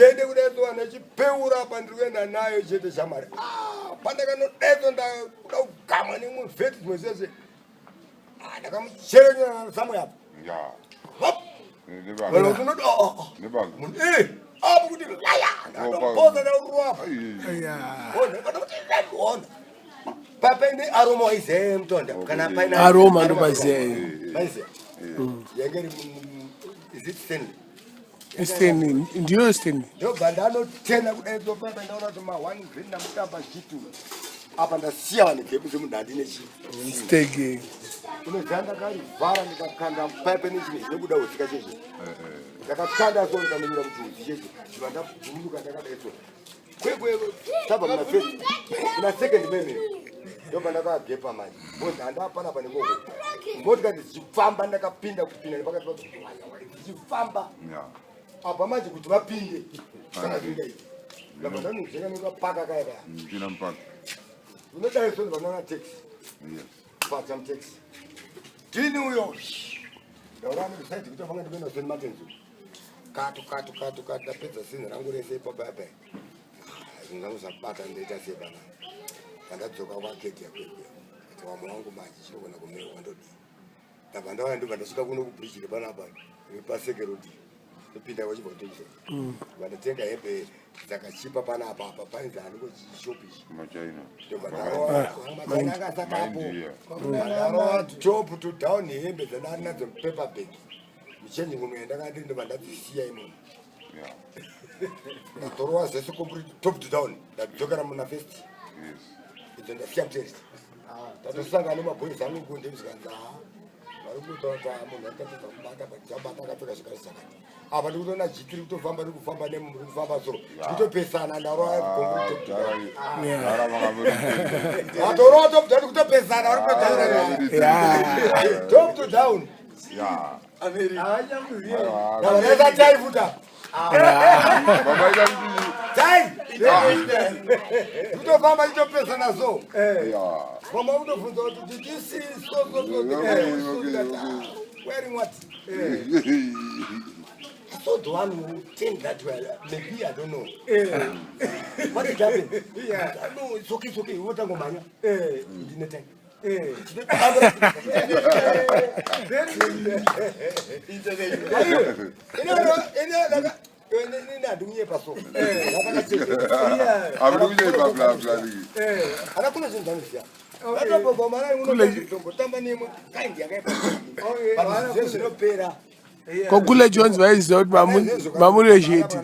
Gende kudaidzwa nechipeura apa ndiri kuenda nayo chete shamwari. Ah, pandakanodaidzwa ndakuda kugama nemwe vheti zvimwe zvese. Ah, ndakamucherenyana samwe apa. Ya. Hop. Nebanga. Vanhu vanoda oh, oh. Nebanga. Munhu eh apo kuti laya. Ndakampoza ndaurwa apa. Ai. Yeah. Ona kana kuti ona. Papaine aroma waiziya mutonda kana paine Aroma ndopaiziya, eh. Maiziya. Yange iri is it Stanley? Stanley, ndiyo Stanley. Ndobva ndanotena kudai papa ndaona kuti ma one green ndamutamba chitu. Apa ndasiya vanhu gepu semunhu handine chii. Steg. Unoziva ndakarivhara ndikakanda paipe nechinhu chinobuda utsika cheche. Ndakakanda so ndikamenyera kuti utsi cheche. Ndibva ndabhururuka ndakadai so. Kwekwe tabva muna first muna second meme. Ndobva ndakagepa manje. Because handapana pane ngoko. Motikari dzichifamba ndakapinda kupinda nepakati pa dzichifamba. Ya. Apa manje kuti vapinde. Saka zvingaita. Ndabva ndanozveka nekapaka kaya kaya. Mchina mpaka. Unodai so ndibva taxi. Yes. Bata mutaxi. Tini uyo. Ndaura ndikusaidi kuti vanga ndikuenda St. Martins. Kato kato kato kato ndapedza sinhi rangu rese ipapo apa. Zvinhu zvangu zvabata ndoita sei bana. Pandadzoka kwaketi yakwekwe. Kuti wamwe wangu manje chinogona kumewa ndodii. Ndabva ndauya ndobva ndasvika kuno kubridge repanapa repaseke road. Ndopinda kwachibva kutoisa. Vandatenga hembe dzakachipa panapa apa painzi haniko chishopi ichi. Machina. Ndobva ndarova top to down hembe dzandari nadzo mupaper bag muchanging room yandakati ndobva ndadzisiya imomo. Ya. Ndatorova zvese complete top to down ndadzokera muna first. Yes. Idzo ndasiya muteresi. Tatosangana nemabhoys angu kundemzikanzi haa vari kutaura kuti haa munhu akatadza kubata but chabata akapfeka zvakati zvakati. Apa ndikutoona jiti riri kutofamba riri kufamba nemumwe riri kufamba so ndikutopesana ndarova complete top to down. Dara makamuri. Vatorova top down kutopesana vari kutotaura. Yeah. Top to down. Ya. Aiwa. Ndavaita tai futa. Baba ida kuti. Tai. Kutofamba chitopesana so. Ya. Mama unobvunza kuti did you see so so so the guy Okay, who stood okay, that okay. wearing what? I saw the one who turned that way. Maybe I don't know. What did happen? Yeah. No, it's okay, it's okay. Wotangomhanya. Ndine time. Handingunyepa so. Abiri kunyepa bla bla. Hakuna zvinhu zvanoziva. Vatobva nemwe kaindi yakaipa. Zvinopera. Kokule Jones vaiziva kuti mamurezheti.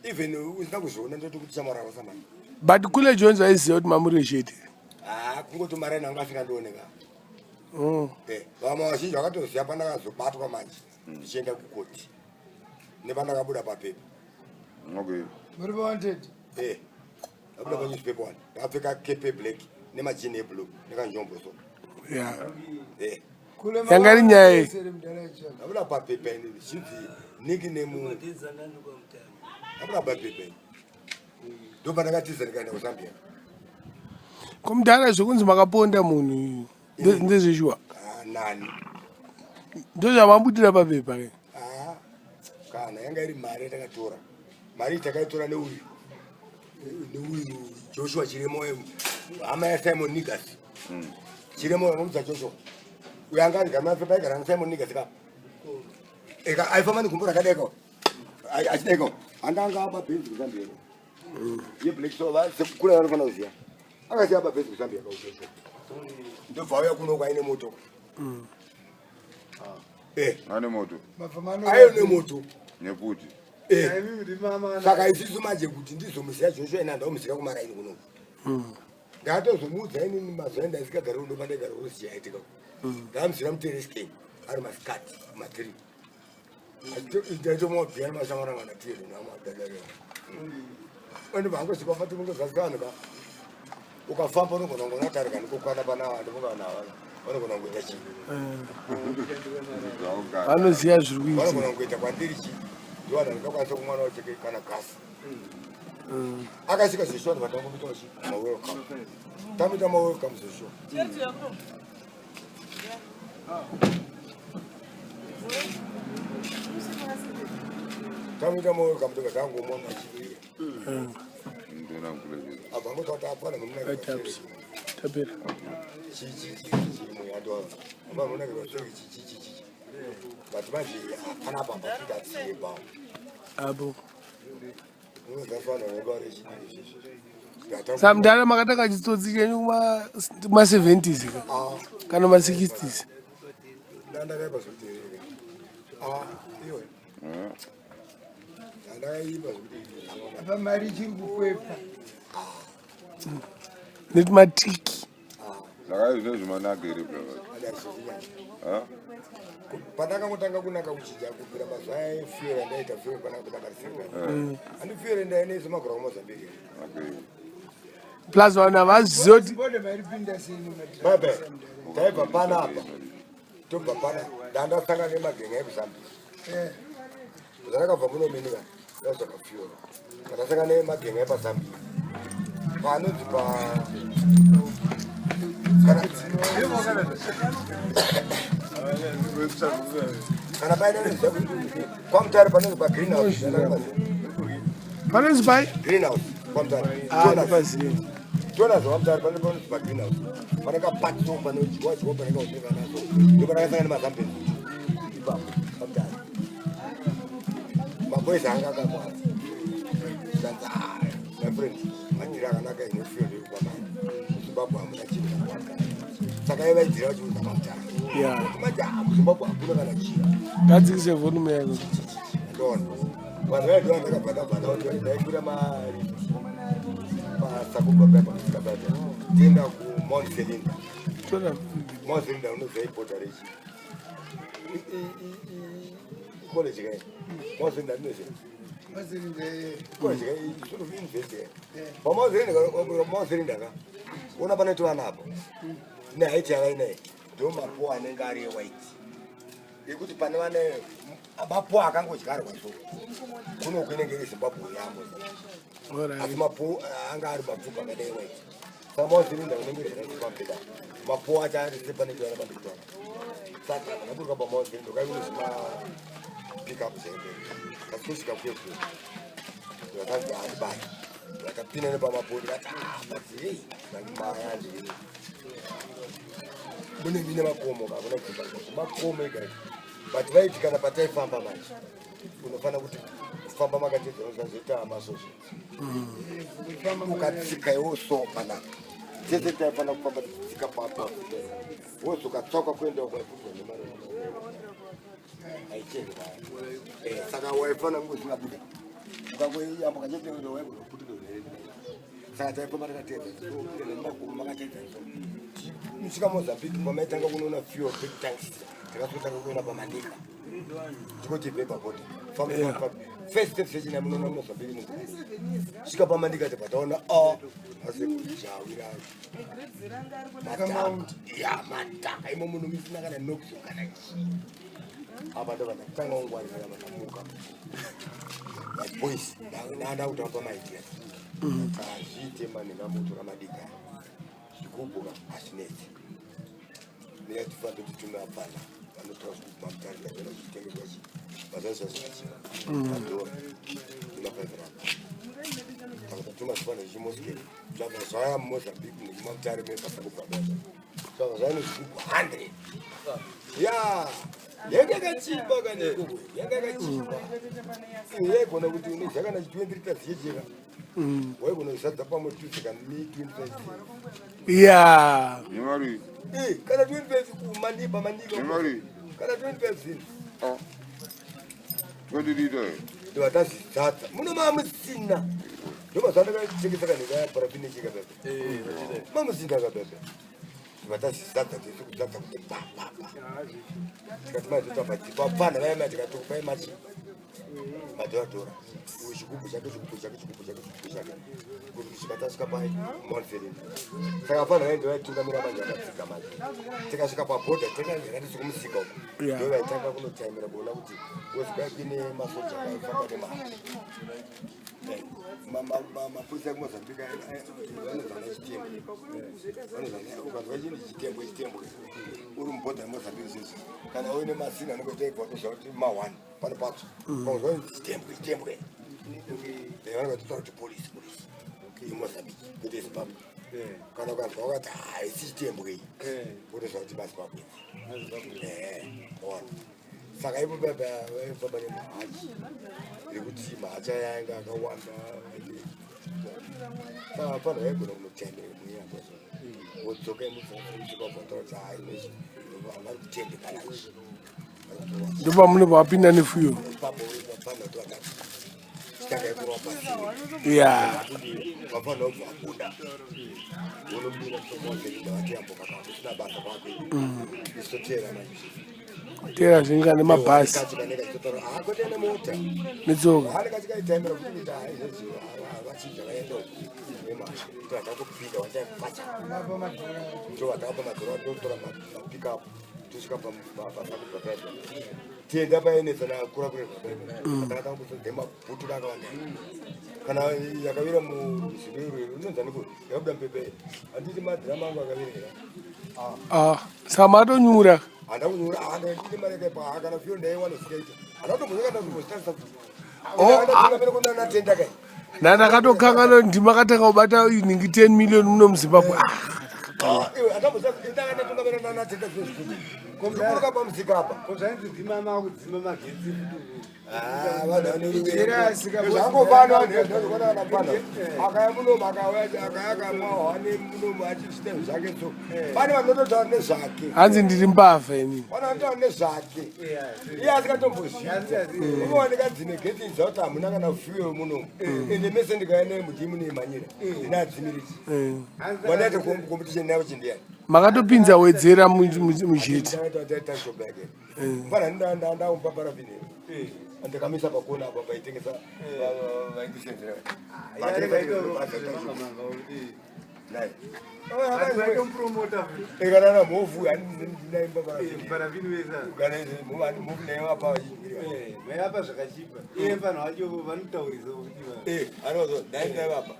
Even usina kuzviona ndoti kuti chamara wasamani. But Kule Jones vaiziva kuti mamurezheti. Ah, kungoti mari yangu asingandooneka. Mm. Vamwe vazhinji vakatoziva pandakazobatwa manje ndichienda kukoti nepandakabuda papepa. Okay. Muri wanted. Ndabuda panewspaper one ndakapfeka kepe black nemajini eblue nekanjombo so. Yeah. Kule Yanga iri nyaya iyi. Ndabuda papepa ini zvichinzi nickname. Ndabuda papepa ini. Ndopandakatiza ndikaenda kuZambia. Komudhara zvekunzi makaponda munhu ndezveshuwa. Ah, nani? Ndozvamabudira papepa ke. Ah, kana yanga iri mari yatakatora. Mari iyi takaitora neuyu Joshua Chiremo hama yaSimon Nigas. Chiremo vamudza Joshua. Uyo anga ari gama paigara naSimon Nigas ka. Eka aifamba negumbo rakadeka. Achideka. Anga anga aba bhenzi kuZambia. Ye black so va sekukura vanofanira kuziya. Akasiya aba bhenzi kuZambia ka Joshua. Ndobva auya kuno kwaine moto. Ane moto. Mafamano. Ayo nemoto. Neputi. Saka isusu manje kuti ndizomuziya Joshua ina ndaumuziya kumaraini kuno. Ndatozomuudza inini mazuva endaisingagari kuno pandaigara kuno yaitika. Ndakamuzira muteresken ari masikati kuma3. Ndaitomwabhiya nemashamwarangana tiri namadadare. Ende vangosvika fati mungozazika vanhu ka. Ukafamba unogona kungoona tarika ndikokwana pana vanhu vanogona vanogona kungoita chii. Vanoziva zviri kuitika. Vanogona kungoita kwandiri chii. Ndivanhu vandingakwanisa kumwana wacheke kana gasi. Akasvika zveshuwa ndibva ndangomita chi mawelcome. Tamuita mawelcome zveshuwa. Tamuita moyo kamutoka tangomona chii. Ndona kule. Abva ngoti apana munhu Taps. Tapera. Chi chi chi chi muyando. Abva munhu akazoti chi chi chi chi. But manje hapana apa patingatsiye ba. Apo. Unozafana nebare chidiki. Saka mudhara makatanga chitsotsi chenyu kuma-70s ka Ah, kana ma-60s. ndandakaipa zvekuteerera. Ah, iwe. Eh. Ndandakaipa zvekuteerera. Apa mari ichiri kukwepa. Netimatiki. Saka izvo zvimanaka here baba? Adazvinyanya. Ha? Pandakangotanga kunaka kuchinja kubvira mazuva efuel andaita fuel panaka kariseka. Handi fuel ndainesa magura kumozambique. Okay. Plus vanhu havazivi kuti Bode mari pinda sei nemadhirama. Baba, taibva panapa. Tobva pana ndandasangana nemagenge ekuzambia. Eh, Zvandakabva munominika ndazvaka fuel. Ndakasangana nemagenge epazambia. Panonzi pa kana paine kwamutare panonzi pagreenhouse. Panonzi pai? Greenhouse kwamutare. Ah, ndipazive. Tona zvamutare pane panonzi pagreenhouse. Pane kapatso panodyiwa dyiwa pane kauteka naso. Ndopanakasangana nemazambia. Ipapo kwamutare. Maboys anga akakwana. Zvanzi, "Ah, my friend, madhiri akanaka ine fuel yekukwamai. Muzimbabwe hamuna chinhu chakanaka." Saka iye vaidhira vachiunza kwamutare. Ya. Manje ah, muZimbabwe hakuna kana chinhu. Gadzikise volume yako. Ndona. Vanhu vaidhira ndakabhadha kuti ndaikwira mari pasakubva paya pamusika paya. Tienda kuMount Selinda. Tora. Mount Selinda unoziva ibhodha rechi. College kai. Mount Selinda ndinoziva. Mazirinda, eh, College kai sort of university. Pa Mount Selinda ka Mount Selinda ka. Ona pane tovana apo. Nehaiti yavainayo. Ndo mapuwa anenge ari ewhite. Yekuti pane vane mapuwa akangodyarwa so. Kuno kunenge iri Zimbabwe yamo. Asi Alright. mapuwa anga ari mapfupa akadai white. Saka Mount Selinda unenge uri pamberi. Mapuwa acho ari sepane tovana pamberi. Saka ndakaburuka pa Mount Selinda kai kune zvima pick up zvembe. Tasvika kwekwe. Ndakanzi handibai. Ndakapinda nepamapuwa ndikati ah but hey ndandimaya ndiri. Mune mine makomo kakuna dzimba makomo ega ega. But vaiti kana pataifamba manje unofanira kuti kufamba makatedzera zvaita masozvo. Ukatsika iwo so panapa. Tese taifanira kufamba tichitsika papa. Wozoka tsoka kuenda kwaifundwa nemari. Aicheri vaya. Saka waifana kunge usingabude. Ukangoyambuka chete waigona Saka taifamba takateedza nemakomo makateedza so. Kusvika Mozambique pamaitanga kunoona fuel big tanks. Takazotanga kuona pamandika. Tikoti ibve pabhodha. Famba famba. First step sechina munoona Mozambique muno. Svika pamandika tibva taona a asi jawira. Mataka. Ya mataka imo muno musina kana nox kana chii. Apa ndo vandakutanga kungwarira vandamuka. Maboys ndanda kutamba maidea. Azviite mani ngamutora madika. Zvikubuka hazvinetsi. Ndingatifambe titume apana vanotora zvigubhu mamutare ndazviona zvichitengeswa chi mazuva zvazvakachipa madhora nemafaivhirani. Saka tatuma zvifana zvichimosikeri zvabva zvaya mumozambique nemumamutare mepasakubva zvabva zvaya nezvigubhu 100 ya yanga yakachipa kana ikoko yanga yakachipa yaigona kuti unoziva kana chi 20 liters yecheka waigona kuzadza pamwe tuze kana mi 25. Ya. Nemari. Eh, kana 25 kumanipa manika. Nemari. Kana 25 zini. Ah. 20 liter. Ndivatazvidzadza muno mamusina ndomazvandakachengesa kanhika yaparafini chika pepe mamusina kapepe ndivatazvidzadza tese kudzadza kuti papapa tikati maitotapatipa pfana vaima tikati kupai machi madhoradhora uyu chigubhu chake chigubhu chake chigubhu chake chigubhu chake kuti kusvika tasvika pai Mount Selinda. Saka fana vaindi vaitungamira manje vakatsika manje tikasvika pabhodha takatisi kumusika uku. Ndo vaitanga kunotaimira kuona kuti wezi kwai kuine masoja kaifamba nemahachi. Mapurisa ekumozambique vanozana chitembwe, vanozana ukanzwa chinhu chitembwe, chitembwe uri mubhodha yemozambique zvizvi, kana uine masini anongoita ibva kuti ma1 pano patsva, ukanzwa chitembwe, chitembwe, vanenge vachitaura kuti polisi, polisi yemozambique kwete Zimbabwe. Kana ukanzwa wakati haisi chitembwe iyi, wotoziva kuti maZimbabwe. Ona, saka ipo baba vaifamba nemahachi, rekuti mahachi aya ainge akawanda, saka vanhu vaigona kunotemera mweya wodzoka imudzakabva kuti hai, vari kutendekana. Ndopamunobva wapinda nefuyo. Ipapo vafana tovakati chitanga ikurwa pasini. Vafana vobva vabuda, vonomira musomozelinda, vatiyambuka usina basa kwako, isotera manje. Tera zvinga nemabhasi. Kwete nemota. Netsoka. Hane kachikaitaimira kuti kuita izvezvi vachinja vaenda uku vachakupinda vachapacha. Vapa madhora. Ndo vatakapa madhora, totora mapickup, tosvika pasakubva paibva tienda paenesa nakura kurerwa paipa mabhutu akawanda. Kana yakavira muzvirero inonzaniko, yakabuda mupepe, handiti madhirama angu akavirera. Ah, saka matonyura. Handa kunyura, handiti mari yakaipa kana fiyo ndaiwana zikaita, handa kutombozoka ndazombozitarisa. Oh, Natenda kai. Ndandakatokangana kuti ndimakatanga kubata inhingi 10 million muno muZimbabwe. Ah, natenda zvezvikuruka pamusika apa. Ko zvainzi dzima, makudzima magetsi futi? Jerasi ka- Zvangofana vanhu akaya munomu, akauya akaya akamwa hwane munomu achichita zvake, so pane vanototaura nezvake. Hanzi ndiri mbavha inini. Pane vanotaura nezvake iye asingatombozviita. Unowanika dzine getsi idza kuti hamuna kana fuel munomu, ende mese ndikauya naye muti munoimhanyira ndinadzimirichi. Wanaita competition navo chindiyani. Makatopinza wedzera mujeti. Mfana ndaumba parafini, ndikamisa pakona apa vaitengesa, vaitisenzera. Vaitomupromota. Ikanana mhofu ndinaimba. Parafini wesa. Mhofu naivapa. Vaivapa zvakachipa, iye vanhu vacho vanotaurisa kuti Anozo ndainaivapa,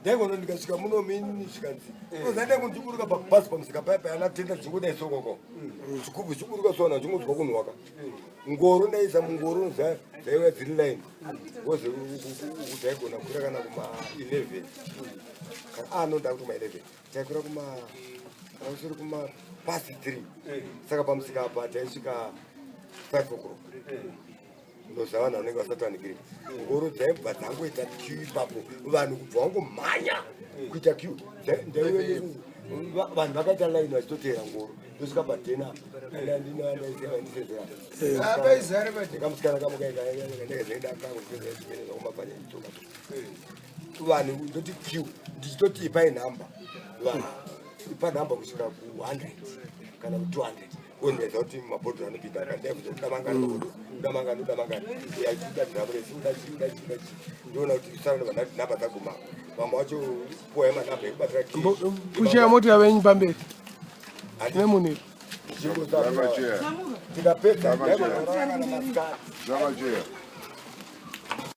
ndaigona ndikasvika muno mini zvikanzi zandaingondiburuka pabhazi pamusika paya paya natenda chingodai sokoko chigubhu chiburuka sona chingonzwa kunhuwaka ngoro, ndaisa mungoro dzaiuya dziri line woze kuti aigona kukwira kana kuma 11 kana anoda kuti kuma 11 taikwira kuma kana kusiri kuma past 3, saka pamusika apa taisvika 5 o'clock. Ndoziva vanhu vanenge vasati vanikiri ngoro dzaibva dzangoita queue ipapo, vanhu kubva vangomhanya kuita queue. Vanhu vakaita line vachitoteera ngoro, ndosvika padhena ndisenzera. Apaizare pati. Ndikamusikana kamukaikavanhu vanhu ndoti queue, ndichitoti ipai nhamba vanhu, ipa nhamba kusvika ku100 kana ku200, oneza kuti mabhodhoro anopinda akandaibuza uda mangani mabhodhoro, uda mangani, uda mangani, uda dhiramu uda chi, uda chi, uda chi, ndoona kuti sara nhamba dzaguma, vamwe vacho puwai manhamba ekubatira. Pushai mota yavenyu pamberi nemunhu. Zamacheya. Tikapedza. Zamacheya. Masikati. Zamacheya.